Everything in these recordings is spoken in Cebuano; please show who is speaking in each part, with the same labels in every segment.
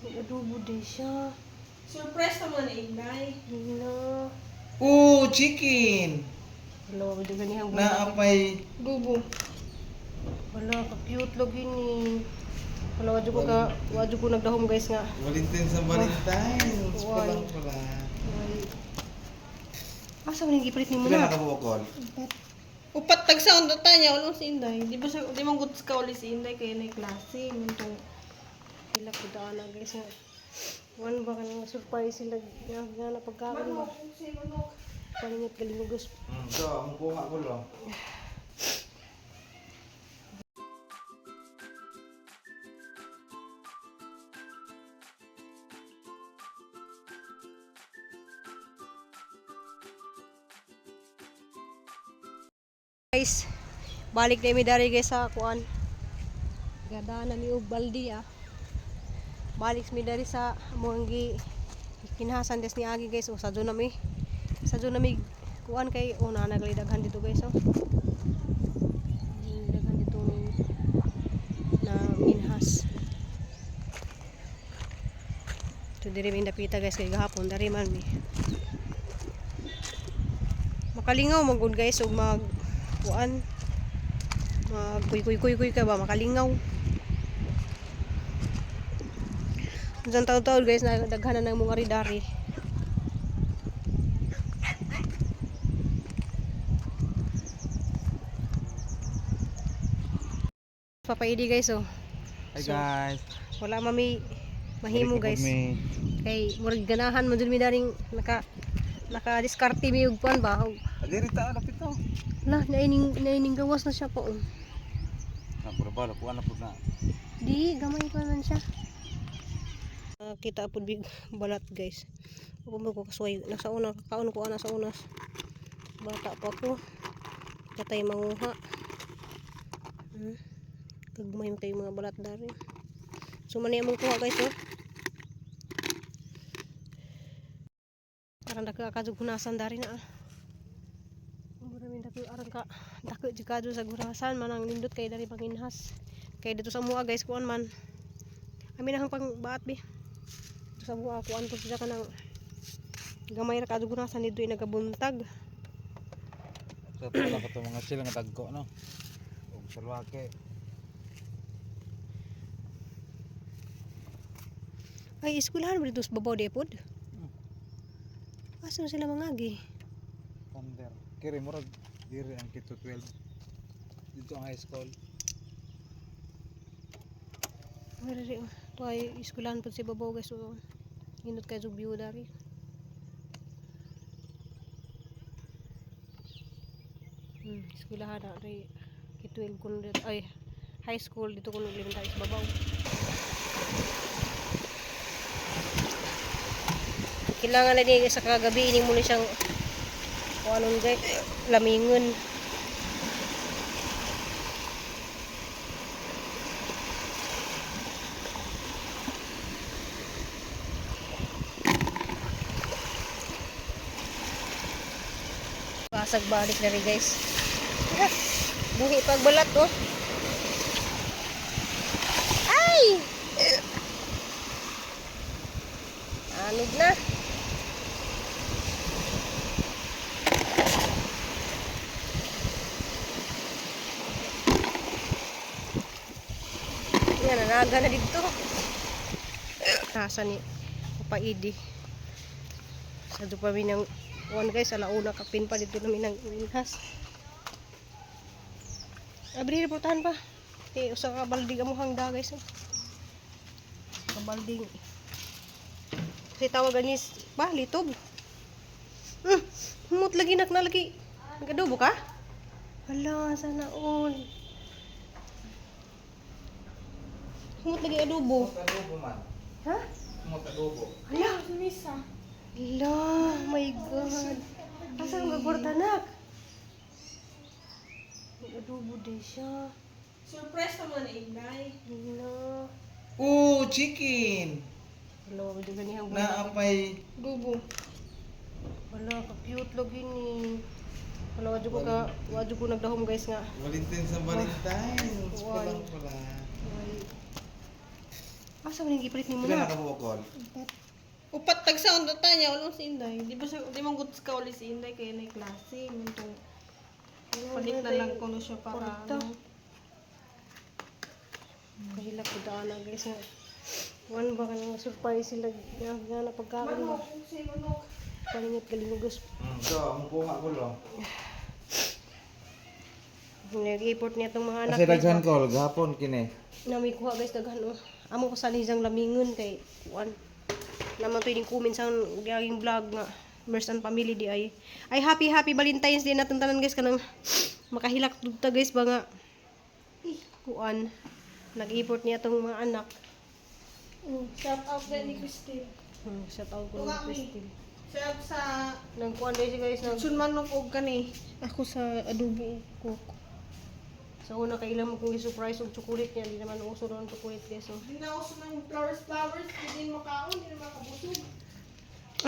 Speaker 1: May adobo din siya.
Speaker 2: Surprise naman ni Inday.
Speaker 1: Hala.
Speaker 3: Oh, chicken!
Speaker 1: Wala, wala ganihang
Speaker 3: Naapay.
Speaker 2: Gubo.
Speaker 1: Wala, ka-cute lagi ni. Wala, wadyo ko ka, wadyo ko nagdahom, guys, nga.
Speaker 3: Valentine sa Valentine's.
Speaker 1: Why?
Speaker 3: Pulang pula.
Speaker 1: Ay. Asa man yung gipalit nimo
Speaker 3: Pila
Speaker 1: na?
Speaker 3: na kabukol?
Speaker 2: Upat tag sa undo tanya ulong si Inday. Di ba siya di man good ka uli si Inday kay na klase muntong
Speaker 1: Pila ko daan na, guys, nga. Wan ba kanang surprise sila nga nga na pagkaon ba? Paningit galing ko, guys.
Speaker 3: So, ang kuha ko lang.
Speaker 1: Guys, balik na mi dari, guys, sa kuan. Gada na mi og baldi ah. Balik mi dari sa among gi kinhasan des ni Agi, guys. O sa na mi. Sa na mi kuan kay una na daghan dito, guys, oh. Daghan dito na minhas. So diri mi dapita, guys, kay gahapon dari man mi. Makalingaw magud, guys, og mag kuan mag kuy kuy kuy kuy ka ba makalingaw. Diyan taon-taon, guys, na daghan na ng mga ridari. Papaidi, guys, oh.
Speaker 3: Hi
Speaker 1: So,
Speaker 3: guys.
Speaker 1: Wala mami mahimo,
Speaker 3: Balik na
Speaker 1: guys.
Speaker 3: kami.
Speaker 1: Kay murag ganahan mo jud mi daring naka naka diskarte mi og kuan ba.
Speaker 3: Diri ta lapit to.
Speaker 1: Na naining naining gawas na siya po. Oh.
Speaker 3: Ah, pura ba kuha na pud na.
Speaker 1: Di gamay pa man siya. Kita pud big balat, guys. Ako mo ko kasuway nasa una kaon ko ana sa unas. Bata pa ko. Katay manguha. Kagmay man kayo mga balat dari. So man among kuha, guys, oh. Aran dako kadug hunasan dari na ah. Mura dako aran ka dako jud kadto sa gunasan manang nindot kay dari panginhas. Kay dito sa mua, guys, kuan man. Amin ang pang baat bi. Dito sa mua kuan po siya kanang gamay ra kadto gunasan dito ay nagabuntag.
Speaker 3: Sa pala ka to mga sila nga tagko no. Og salwake.
Speaker 1: Ay, eskwelahan ba dito sa babaw di pod? Asa na sila mangagi?
Speaker 3: Thunder. Kiri murag diri ang Kito 12. Dito ang high school.
Speaker 1: Ay, diri, oh. Ito ay eskwelahan pod sa babaw, guys. So, nindot kay jug view dari. Eskwelahan na dari K-12 kuno dito. Ay, high school dito kuno elementary sa babaw. Kailangan na din sa kagabi ini muna siyang kung anong guys, lamingon. Basag balik na rin, guys. Ah, buhi pagbalat oh. Ay! Anog na. Yan, nanaga na dito. Nasa ni Papaidi. Sa doon pa ng one, guys, alauna kapin pa dito namin ng inhas. Abri, reportahan pa. Eh, usa ka baldig amuhang da, guys. Oh. Kabalding. Kasi tawag anis, ba, litob. Humot lagi nak na lagi. Nagadobo ka? Hala, sana all. Humot lagi adobo.
Speaker 3: Adobo man.
Speaker 1: Ha?
Speaker 3: Mot adobo.
Speaker 1: Hala.
Speaker 2: Misa.
Speaker 1: Hala, my God. Asa ang gagwarta, nak? May adobo din siya.
Speaker 2: Surprise naman ni Inday.
Speaker 1: Hala.
Speaker 3: Oh, chicken!
Speaker 1: Wala, wala ganihang
Speaker 3: Naapay.
Speaker 2: Gubo.
Speaker 1: Wala, ka-cute lagi ni. Wala, wadyo ko ka, wadyo ko nagdahom, guys, nga.
Speaker 3: Valentine sa Valentine's.
Speaker 1: Why?
Speaker 3: Pulang pula.
Speaker 1: Ay. Asa man yung gipalit nimo
Speaker 3: Pila
Speaker 1: na?
Speaker 3: na kabuok kol?
Speaker 2: Upat tagsa unta tanya ulong si Inday. Di ba sa di man gud ka uli si Inday kay na klase muntong palit na lang kuno siya para
Speaker 1: Kwarta.
Speaker 2: ano.
Speaker 1: Kahilak ko daan na guys nga. Kuan ba kanang surprise sila nga nga na pagkaon ba.
Speaker 2: Manok, si manok.
Speaker 1: Palingit galingugos.
Speaker 3: So, ang kuha ko lo.
Speaker 1: Nag-import niya itong mga anak.
Speaker 3: Kasi
Speaker 1: guys,
Speaker 3: daghan
Speaker 1: ba?
Speaker 3: kol gahapon kini.
Speaker 1: Na may kuha guys daghan oh. Amo ko sa isang lamingon kay kuan. Naman to yung kumin sa gaging vlog nga Merce and Family di ay. Ay, happy happy Valentine's Day natin tanan guys, kanang makahilak ta guys ba nga kuan nag-import niya itong mga anak.
Speaker 2: Shout out din ni Christine.
Speaker 1: Shout out ko
Speaker 2: Tunga
Speaker 1: ng
Speaker 2: mi.
Speaker 1: Christine.
Speaker 2: Shout out sa
Speaker 1: Nang kuan guys guys nag
Speaker 2: Sun manok og kani. Ako sa adobo og cook.
Speaker 1: Sa una kailan mo kung i-surprise og chocolate niya, hindi naman uso doon chocolate guys. So.
Speaker 2: Di na uso ng flowers flowers, hindi makaon, hindi na makabusog.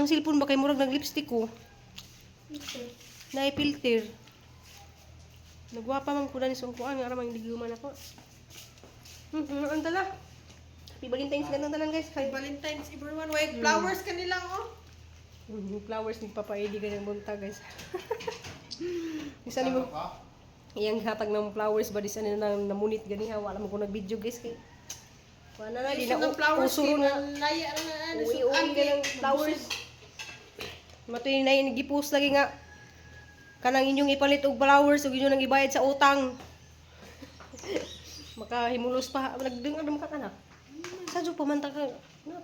Speaker 1: Ang cellphone ba kay murag nag lipstick ko? Na-filter. Nagwapa man ko na ni sungkuan nga ramang liguman ako. Ang tala. Happy Valentine's gandang tanan guys.
Speaker 2: Happy Valentine's everyone. Wait, flowers kanilang oh.
Speaker 1: Yung flowers ni Papa Eddie ganyang buntag guys. Isa ni mo iyang hatag ng flowers ba di sa nila nang namunit ganiha, wala mo ko nag-video guys kay wala na di
Speaker 2: Uso
Speaker 1: na
Speaker 2: ng flowers
Speaker 1: uso
Speaker 2: kay
Speaker 1: na
Speaker 2: laya na na ano.
Speaker 1: uwi uwi ka ng flowers. Matuloy na yun, gipost lagi nga kanang inyong ipalit og flowers ug inyong nang ibayad sa utang. Makahimulos pa nagdung ano ka anak. Sadyo pa man ta ka. Na.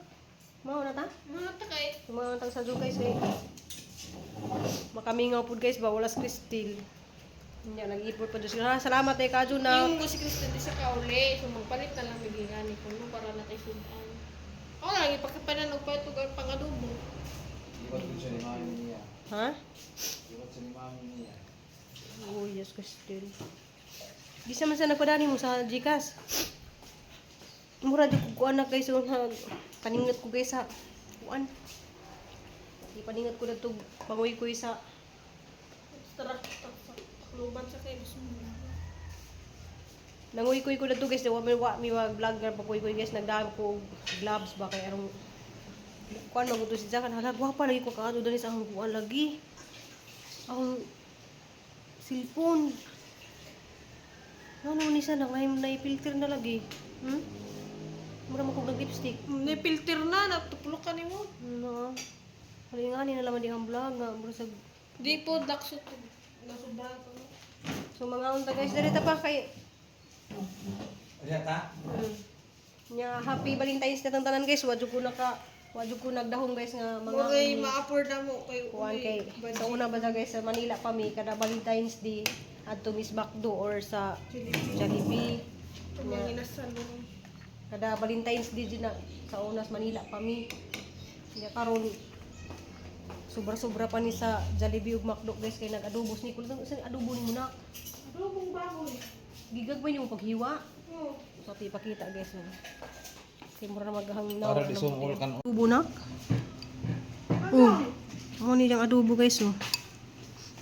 Speaker 1: Mao na ta?
Speaker 2: Mga ta kay.
Speaker 1: Mga tang sadyo guys kay makamingaw pud guys ba wala sa Crystal. Nya nag-ipot pa jud sila. Salamat eh kadyo na.
Speaker 2: Yung ko si Kristen di sa kauli, so magpalit na lang migigani ko no para na kay sudan. Ako na lang ipakapanan og palit og pangadobo.
Speaker 3: Iwat ko siya ni mami niya.
Speaker 1: Ha?
Speaker 3: Iwat siya ni mami niya.
Speaker 1: Oh, yes, Crystal. Di sa man sa nagpadani mo sa GCash. Mura di ko kuan na guys, so, ha, paningat ko guys sa kuan. Di paningat ko na to panguy-kuy sa
Speaker 2: Tara, takluban sa kay gusto.
Speaker 1: Nanguy-kuy ko na to guys, wa mi wa vlogger pa kuy guys, nagdaan ko og gloves ba kay arong kuan maguto si Jack, hala gwapa lagi ko kaadto dali sa akong kuan lagi. Akong cellphone. Ano ni sa nang na filter na lagi. Mura man kog nag-lipstick.
Speaker 2: Ni filter na natuplok ka nimo.
Speaker 1: No. Hali nga ni na laman dihang vlog nga mura sa
Speaker 2: Di po daksot nasubra to.
Speaker 1: So mga unta guys, dali ta pa kay
Speaker 3: Ano ta?
Speaker 1: Nya happy Valentine's na tanan guys. Wa jud ko nagdahom guys nga mga
Speaker 2: Muray ma-afford na mo kay
Speaker 1: kuan kay sa una ba sa guys sa Manila pa mi kada Valentine's Day adto Miss Bakdo or sa Jollibee.
Speaker 2: Mga inasan mo.
Speaker 1: Kada Valentine's Day dyan na sa una sa Manila pa mi. Nya karon sobra-sobra pa ni sa Jollibee ug McDo guys kay nag-adobos ni kulo sa adobo ni mo nak.
Speaker 2: Adobong baboy.
Speaker 1: Gigag ba nimo paghiwa?
Speaker 2: Oh.
Speaker 1: So ipakita guys no. Kay mura na maghangin
Speaker 3: Para di sumul kan.
Speaker 1: Adobo nak. Oh. Mo ni lang adobo guys oh.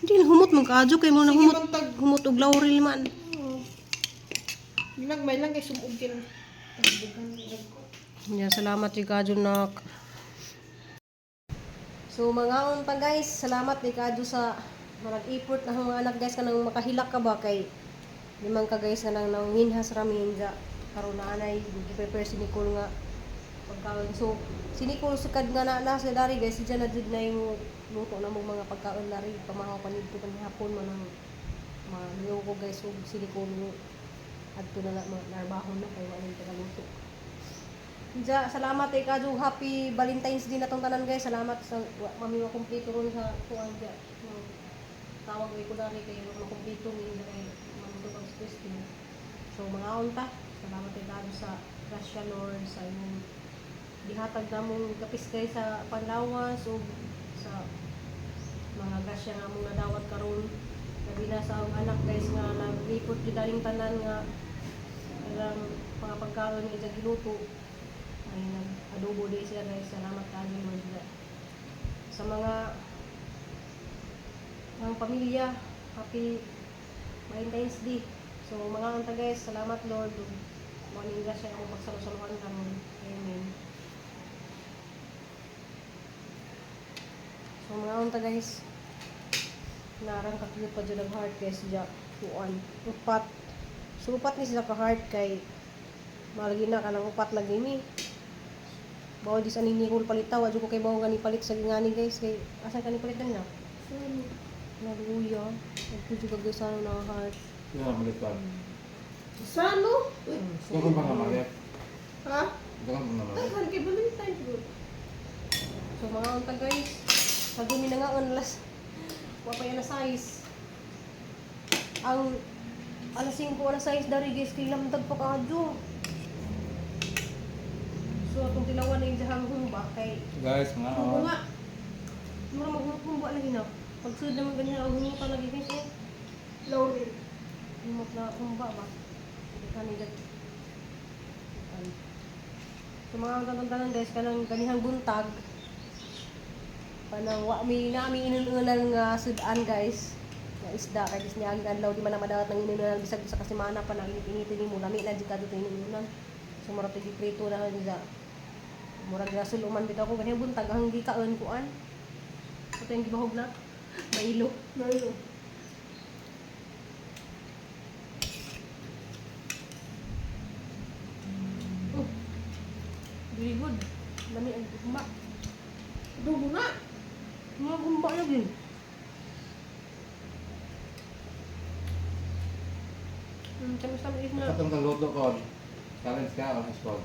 Speaker 1: Hindi na humot man kaadyo kay mo na
Speaker 2: Sige,
Speaker 1: humot
Speaker 2: bantag.
Speaker 1: humot og laurel man.
Speaker 2: Oh. Ginagmay lang kay sumog kin.
Speaker 1: Yeah, salamat kay Kadyo nak. So mga unta guys, salamat ni Kadyo sa marag effort na mga anak guys kanang makahilak ka ba kay limang ka guys kanang nanginhas rami nga karon na anay gi-prepare si Nicole nga pagkaon. So si Nicole sukad nga na na sa dari guys, siya na jud na yung luto na mong mga pagkaon dari pamahaw pa nidto panihapon man ang mga ko guys ug si Nicole adto na na mga narbahon na kay wala tagaluto. Ja, salamat eh kadyo. Happy Valentine's Day na tong tanan guys. Salamat sa wa, mami wa kumpleto ron sa kuan ja. Yung tawag ko dari kay wa makumpleto ni kay mamuto pag Christine. So mga unta, salamat eh kadyo sa grasya Lord sa imong gihatag namong kapis kay sa panlawas ug sa mga grasya nga among nadawat karon. Labi na sa akong anak guys nga nag-report jud aning tanan nga alang mga pagkaon nga iyang giluto ay nag-adobo din siya guys. Salamat kaayo Lord. Sa mga mga pamilya, happy Valentine's Day. So mga anta guys, salamat Lord. Morning grasya akong pagsalusaluhan karon. And Ang mga unta guys. Narang ka-cute pa dyan ang heart guys siya. Kuan. Upat. So upat ni sila ka heart kay malagi na kanang upat lagi ni. Bawo di sa ni Nicole palitaw, adyo ko kay bawo nga ni palit sa gingani guys kay asa ka ni palit na? Naluya. Nagpudyo ka guys ano na heart.
Speaker 3: Sino ang malit pa?
Speaker 2: Sano? Uy,
Speaker 3: Ikaw pa nga malit.
Speaker 2: ha?
Speaker 3: Ikaw pa nga malit.
Speaker 2: Daghan kay Valentine's good.
Speaker 1: So mga unta guys, pagumi na nga alas. Wa pa yan na size. Ang alas 5 alas 6 dari guys kay lamdag pa kaadyo. So atong tilawan na yung dihang humba kay
Speaker 3: Guys, mga
Speaker 1: humba nga. Mura maghumba lagi na. Pagsud naman ganyan ang humba lagi guys eh.
Speaker 2: Laurel.
Speaker 1: Humot na humba ba? Hindi ka nila. So mga tatantanan guys, kanang ganihang buntag. Kanang wa mi na mi inununan nga sudan guys. Nga isda kay dis niya ang adlaw di man na madawat ng inununan bisag sa kasimana pa na init-initin nimo lami na jud kadto inununan. So murag tigi prito na niya. Murag rasul uman bitaw ko ganihang buntag ang gikaon kuan. Ato yung gibahog na. Mailo.
Speaker 2: Laurel.
Speaker 1: Oh. Very good. Lami ang humba.
Speaker 2: Dugo na.
Speaker 1: Mga humba lagi. Tamis-tamis na.
Speaker 3: Katong kagluto ko. Challenge ka on squad.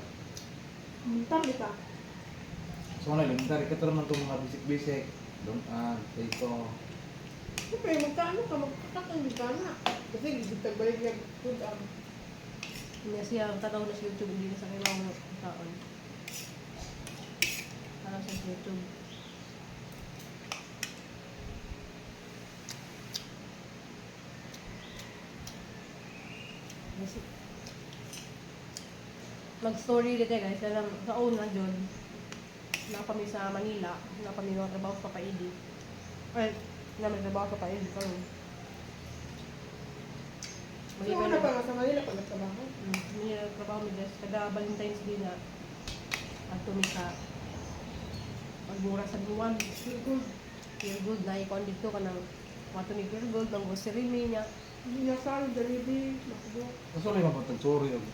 Speaker 2: Muntar di ka.
Speaker 3: So na elementary kato naman itong mga bisik-bisik. Dungan, prito.
Speaker 2: Siyempre, magkaano ka, magkakatang di ka na. Kasi gigitag balik niya good ang.
Speaker 1: Hindi siya tanaw na sa YouTube, hindi na sa kailangan ng taon. Tanaw sa YouTube. Mag-story dito guys, alam, sa una dyan, na kami sa Manila, na kami mga trabaho sa Paidi. Ay, na may trabaho sa Paidi kami.
Speaker 2: So, ano pa nga sa Manila pag nagtrabaho?
Speaker 1: Manila trabaho mi guys, kada Valentine's Day na adto mi sa Pagmura sa Buwan.
Speaker 2: Good.
Speaker 1: Pure gold na ikaw dito kanang wato ni pure gold nang grocery mi niya.
Speaker 2: Inasal, Jollibee, McDo.
Speaker 3: Kaso lang yung pagtagsuri og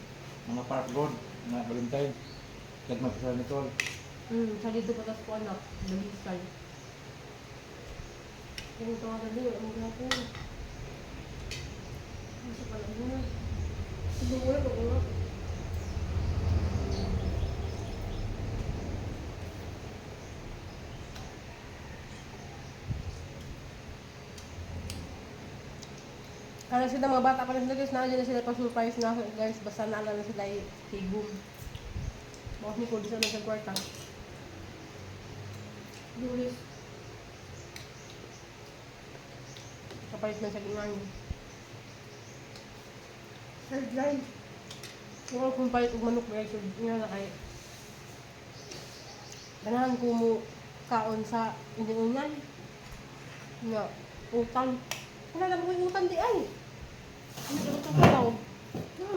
Speaker 3: mga park road na Valentine. Lagmat sa Nicole.
Speaker 1: Sa dito pa tas ko anak, dalisay. Yung tawagan din, wala mong gapon. Nasa pala mo.
Speaker 2: Dugo na, dugo na.
Speaker 1: Kaya sila mga bata pa rin sila guys, naandiyan na sila pa surprise na guys, basta naalala na sila ay higum. Bakit ni Cody sa nasa kwarta.
Speaker 2: Lulis.
Speaker 1: Kapalit na sa gingan.
Speaker 2: Sideline.
Speaker 1: Kung kung palit og manok guys, so nga na kay ganahan ko mo kaon sa inuunan. Nga, utang. Wala na mo yung utang di ay. Ano ba itong tao? No.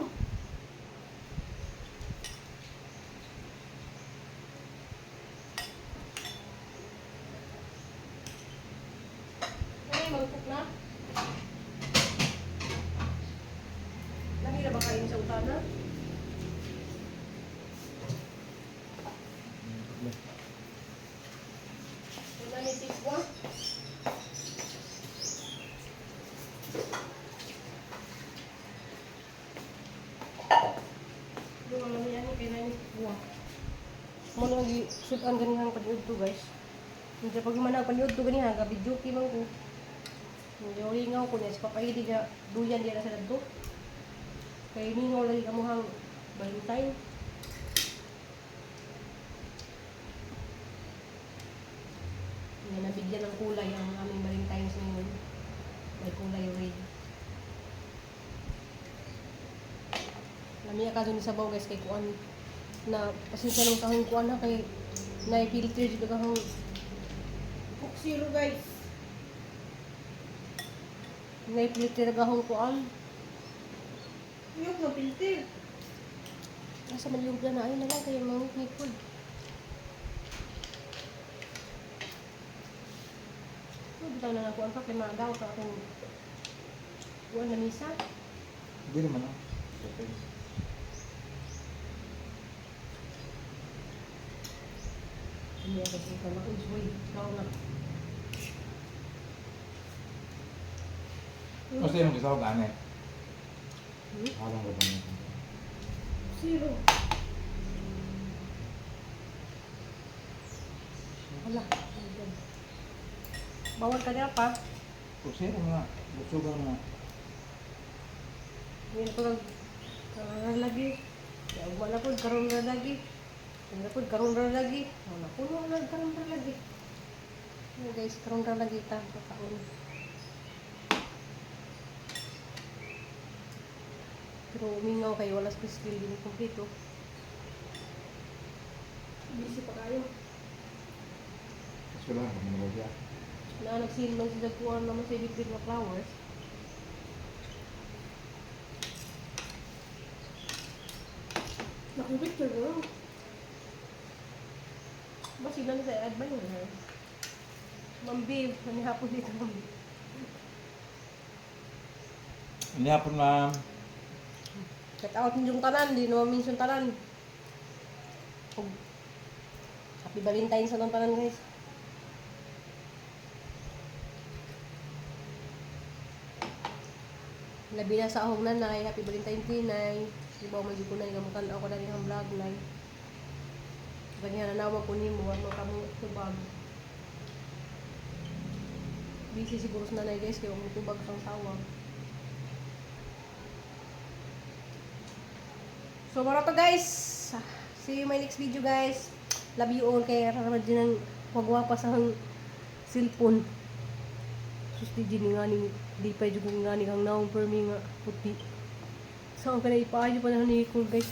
Speaker 1: Ay, magpuk na. Lami na ba kayo sa utana? Wala ni 6-1. Duha lang yan, kay na ni buwa. Mo na gi sudan ganihan paniud to guys. Hindi pag man paniud to ganihan gabi joke man ko. Hindi olingaw ko niya si papaidi nga duyan diya na sa dadto. Kay ningaw lagi kamuhang Valentine. Nga nabigyan ng kulay ang aming Valentine's ngayon. May kulay red. Lami ka dun sa sabaw guys kay kuan na pasensya nung kahong kuan ha kay na filter dito kahong
Speaker 2: Coke Zero, guys.
Speaker 1: na filter kahong kuan.
Speaker 2: Yung na filter.
Speaker 1: Asa man yung na ayun na lang kay mga nikod. Bitaw na nakuan pa kay magaw ka akong kuan na misa.
Speaker 3: Dili man ah. Okay.
Speaker 1: Hindi ako sa na. Uy, uy, ikaw na.
Speaker 3: Kasi yung isa ko gani.
Speaker 1: Hmm?
Speaker 3: Alam ko ba niya?
Speaker 2: Zero.
Speaker 1: Wala. Oh my God. Bawal ka na pa.
Speaker 3: Kung sino nga, busugan nga.
Speaker 1: Ngayon ko lang karon lagi. Ya wala po karon ra lagi. Wala po karon ra lagi. Wala po na karon ra lagi. Ano guys, karon ra lagi ta kakaon. Pero umingaw kayo, wala sa skill din kompleto.
Speaker 2: Busy pa kayo.
Speaker 3: Kasi wala kami nagagya.
Speaker 1: Na nagsilong sa kuan naman sa bitbit na flowers.
Speaker 2: Nakipicture ko.
Speaker 1: Basig lang sa ad ba yun? Ha? Ma'am Viv, nanihapon dito Ma'am Viv.
Speaker 3: Hindi hapon ma'am.
Speaker 1: Shout out ninyong tanan, di naman minsan tanan. Ug Happy Valentine's sa nang tanan guys. Labi na sa ahong nanay, Happy Valentine's Day nay. Di ba man jud ko nay gamutan ako na ang vlog nay. Ganyan na nawag ko nimo, wa man kamo tubag. Busy siguro sa nanay guys kay wa mo tubag sa tawag. So, mara to guys. See you in my next video guys. Love you all. Kaya raraman din ang wagwapa sa ang cellphone. Sus, di din nga ni, di pa yung nga ni kang naong permi nga puti. So, ang kanay ipaayo pa na ni Nicole guys.